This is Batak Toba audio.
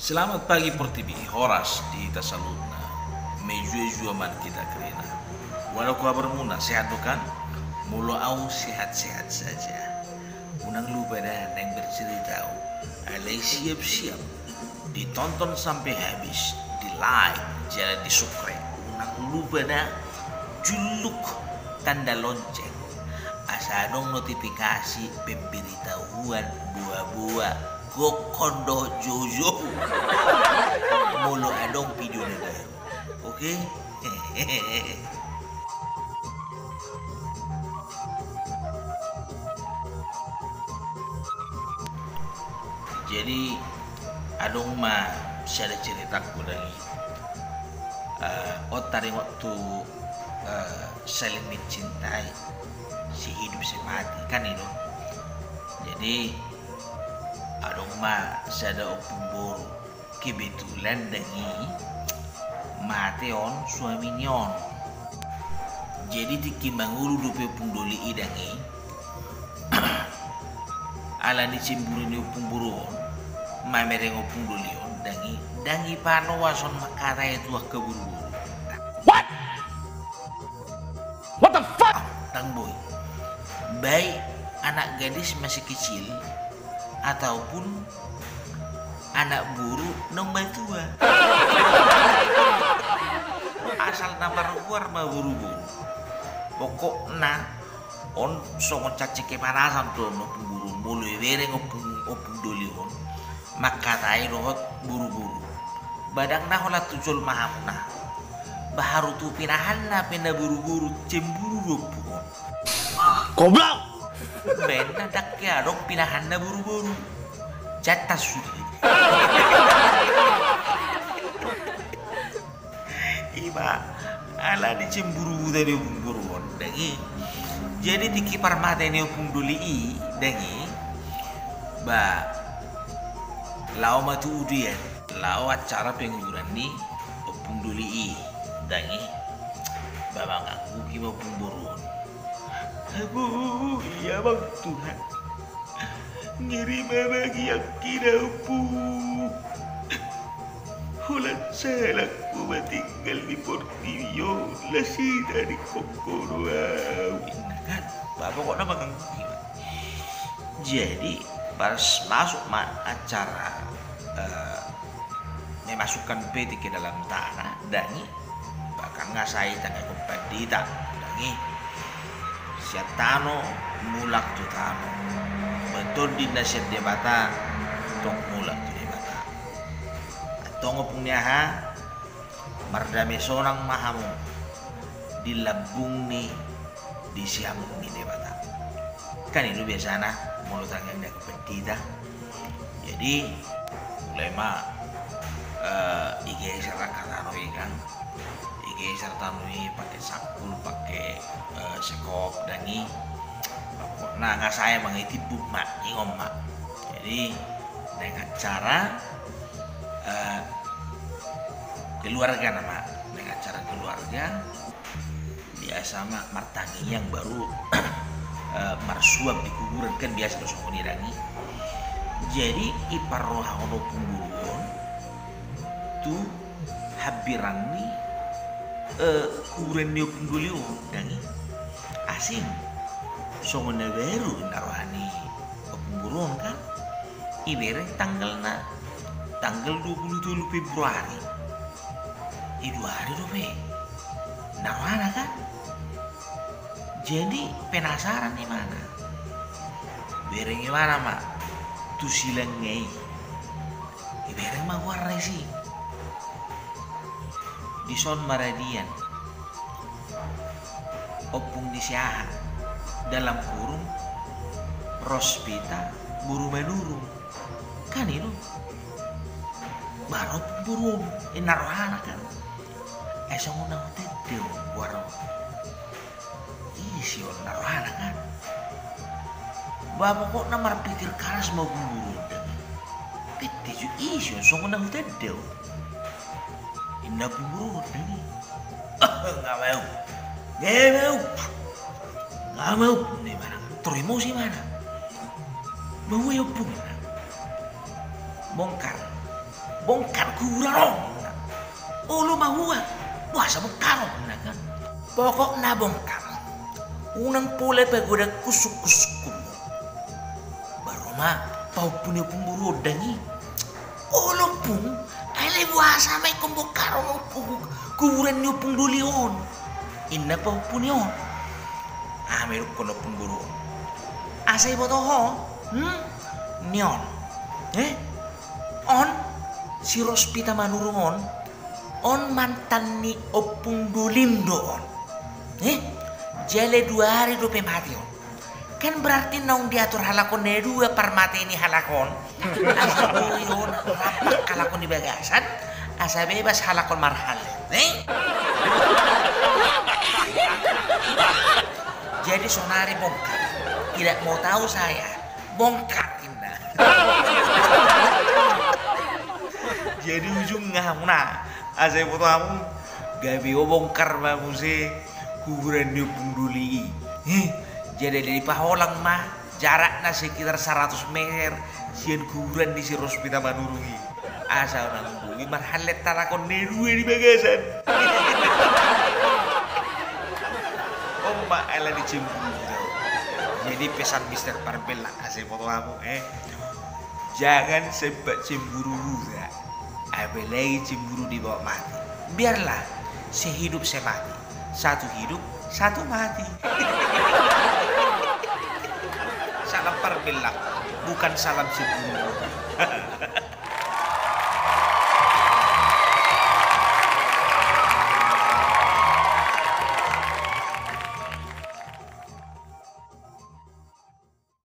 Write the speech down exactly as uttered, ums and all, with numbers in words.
Selamat pagi portibi, horas di hita saluhutna. Mejuah-juah ma hita kerina. Walo kabarmuna, sehat do kan? Molo au sehat-sehat saja. Unang lupa da naeng bercerita au. Alai siap-siap ditonton sampe habis, di-like jala di-subscribe. Unang lupa da julluk tanda lonceng, asa adong notifikasi pemberitahuan boa-boa, gokhon dohot joujou molo adong video na baru. Oke? Jadi, adong ma sada ceritangku dang i. Eh, on taringot tu, eh, saling mencintai, sehidup semati, kan i do. Jadi, adong ma sada ompung boru. Kebetulan dang i, mate on suami ni on. Jadi tingki mangolu dope ompung doli i dang i. Ala ni cemburu ni ompung boru on, mamereng ompung doli on dang i, dang i panoas on mangkatai tu angka boru-boru. What? What the fuck? Dang boi. Baik anak gadis masih kecil ataupun anak boru naung matua. Asal na margoar ma boru-boru. Pokokna on songon cacing kepanasan do on ompung boru on, molo ibereng ompung, ompung doli on mangkatai dohot boru-boru. Ba dang na holan tu jolma hamu na. Ba haru tu pinahanna pe na boru-boru cemburu do ompung on. Goblok! Baen na dang ke adong pinahanna boru-boru. Jantan sude. Ima ala ni cemburu buta ni ompung boru on dang i. Jadi tingki parmate ni ompung doli i dang i, ba laho ma tu udean, laho acara penguburan ni ompung doli i dang i. Ba mangangguhi ma ompung boru on. Aduh, ya Amang Tuhan. Ngeri ma bagianki da ompung. Holan salangku ma tinggal di portibi on, las hita di kongko do au. Inna kan, ba pokokna mangangguhi ma. Jadi pas masuk ma acara, eh, memasukkan peti ke dalam tanah dang i. Bahkan nga sai tangiangkon pandita dang i. Sian tano mulak tu tano. Ba tondi na sian Debata tong mulak tu Debata. Antong ompung ni aha, mardame sonang ma hamu di lambung ni di siamun ni Debata. Kan i do biasana molo tangiang ni angka pandita. Jadi mulai ma, eh, igeser angka tano i kan. Igeser tano i pake sangkul, pake, eh, sekop dang i. Pokokna nga sae ma, nga itimbun ma, ingon ma. Jadi naeng acara, eh, keluarga nama, naeng acara keluarga. Biasa ma martangiang baru, eh, marsuap di kuburan, kan biasa do songon i dang i. Jadi iparrohahon ompung boru on tu hambirang ni, eh, kuburan ni ompung doli on dang i. Asing songon na baru na roha ni ompung boru on kan. Ibereng tanggalna, tanggal dua puluh tolu Februari. I dua ari dope na rohana kan. Jadi penasaran imana. Bereng imana ma tu silangna i. Ibereng ma goarna disi. Dison maradian ompung ni si aha, dalam kurung Rospita boru Manurung. Kan i do. Baru ompung boru on, eh, na rohana kan. Eh, songon na hutanda on, baru. Ise on na rohana kan. Ba pokokna marpikir karas ma ompung boru on dang i. Pette jo ise on songon na hutanda on. Inna ompung boru on dang i. Nga mau. Nga mau. Nga mau. Ni mana? Tor emosi mana? Mau ya ompung. Bongkar. Bongkar kuburan on. Olo ma hua. Boasa bongkar on na kan. Pokokna bongkar. Unang pola pagodangku sungkunsungkunmu. Baru ma pahompu ni ompung boru on dang i. Olo ompung, alai boasa ma ingkon bongkar on ompung, kuburan ni ompung doli on. Inna pahompu ni on. Aha ma idokkon ompung boru on. Asa iboto ho, hmm? Ni on. Eh? On? Si Rospita Manurung on? On mantan ni ompung dolim do on. Eh? Jala dua ari dope mate on. Kan berarti naung diatur halak on na dua parmate ni halak on. Asa boi on rampak halak on di bagasan, asa bebas halak on marhallet. Eh? Jadi sonari bongkar. Tidak mau tahu saya. Bongkar inna. Jadi ujungna hamu na, asa iboto hamu, gabe ho bongkar ma muse kuburan ni ompung doli i. Heh, jadi dipaholang ma, jarakna sekitar saratus meter sian kuburan ni si Rospita Manurung i. Asa unang boi marhallet halak on na dua di bagasan. On ma ala ni cemburu. Jadi pesan Mister Parpella, asa iboto hamu, eh. Jangan sempat cemburu buta. Apalagi cemburu dibawa mati. Biarlah sehidup semati. Satu hidup, satu mati. Salam Parpella, bukan salam cemburu buta.